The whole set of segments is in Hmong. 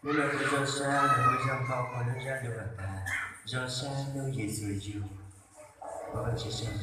Hnub no kuv zoo sab, nws kuj zoo nkauj, kuv lub zaj dua tas, zoo sab hnub Yexus yug. Ua Vajtswv tsaug.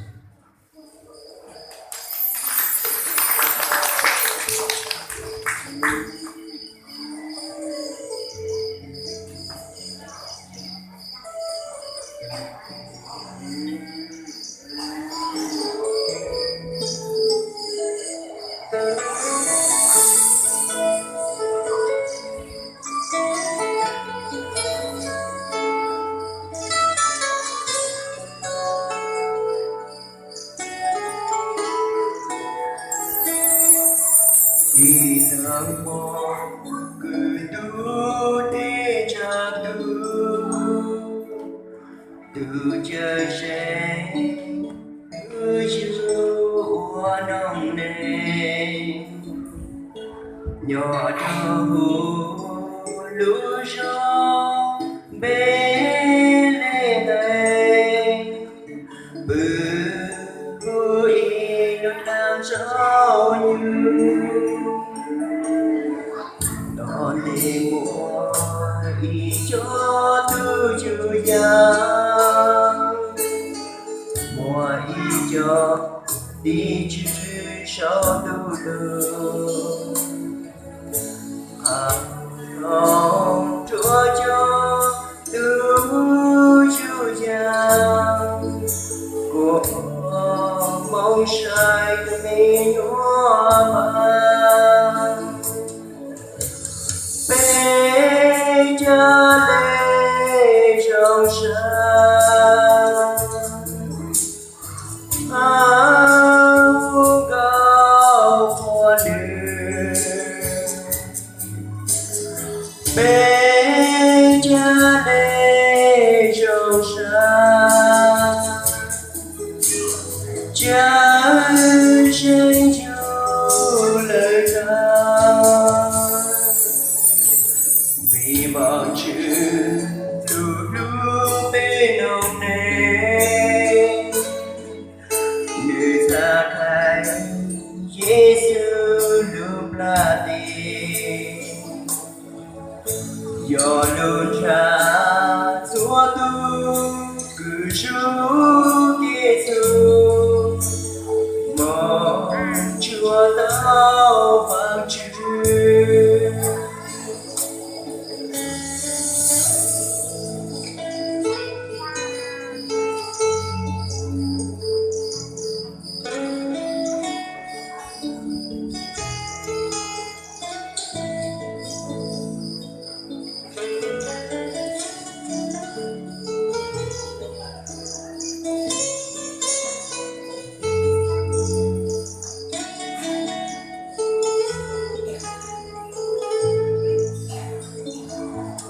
Ib tag hmo, kwv tug tij tsam tug, tus cawm seej twb yug ua noob neej nyob rau hauv lub zos Npelehees, pw hauv ib lub dlaab tsaus nyug. Nov ntej muaj ib co tub cuab yam, muaj ib co tim tswv saum ntuj lug, qha loo rua cov tub cuab yam, kuas moog saib tus me nyuam Vaaj. Peb ca le zoo sab, hu nkauj qhuas nws. Peb ca le zoo sab, cawm seej yug lawm tag. Vim Vaajtswv lug hlub peb noob neej, nws txav khai Yexus lub plab tes, yog lub ntsab txhua tug kws zug kev txug moog tsuab tau Vaajtswv.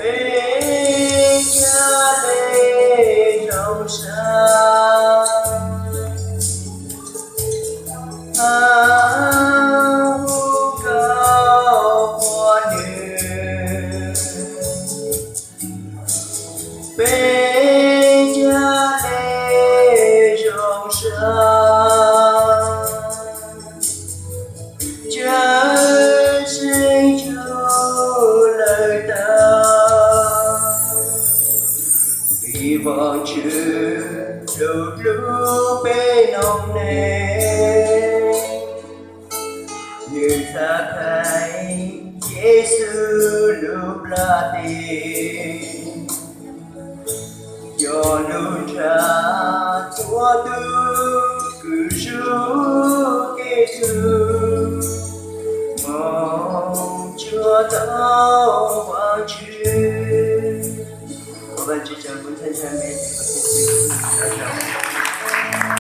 Peb ca le zoo sab, hu nkauj qhuas nws. Peb ca le zoo sab, cawm seej yug lawm tag. Vim Vaajtswv lug hlub peb noob neej, nws txav khai Yexus lub plab tes, yog lub ntsab txhua tug kws zug kev txug moog tsuab tau Vaajtswv. Ua Vaajtswv tsaug, kuv ntshai ntshai me tes